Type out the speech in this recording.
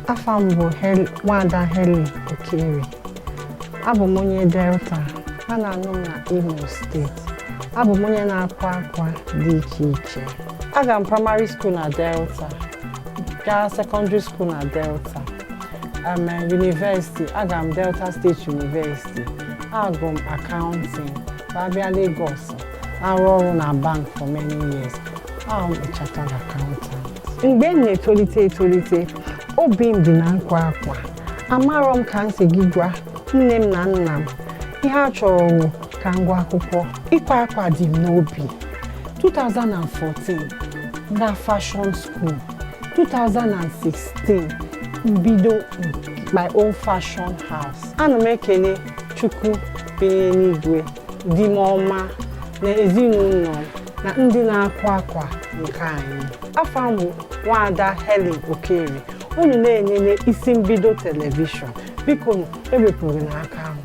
Afa m bụ Nwaada Helen Okirie. Abụ m onye Delta. A na-anụ m na Imo Steeti. Abụ m onye na-akwa akwa dị iche iche. Aga m primary school na Delta, gaa secondary school na Delta, university, aga m Delta State University. Agụ m accounting, abịa Lagos, arụ ọrụ na bank for many years. Ahụ m chartered accountant. Mgbe m na-etolite etolite, obi m dị na nkwa akwa. Amarọ m ka m si gị gwa nne m na nna m ihe a chọrọ wụ ka m gụọ akwụkwọ. Ịkwa akwa dị m n'obi. 2014 na fashion school, 2016 mbido my own fashion house. Ana m ekele Chukwu bi n'eluigwe, di m ọma na ezinụlọ m na ndị na-akwa akwa nke anyị. Afa m bụ Nwaada Helen Okirie. Unu na-enene Isi Mbido Television. Biko, ewepụrụ n'aka ahụ.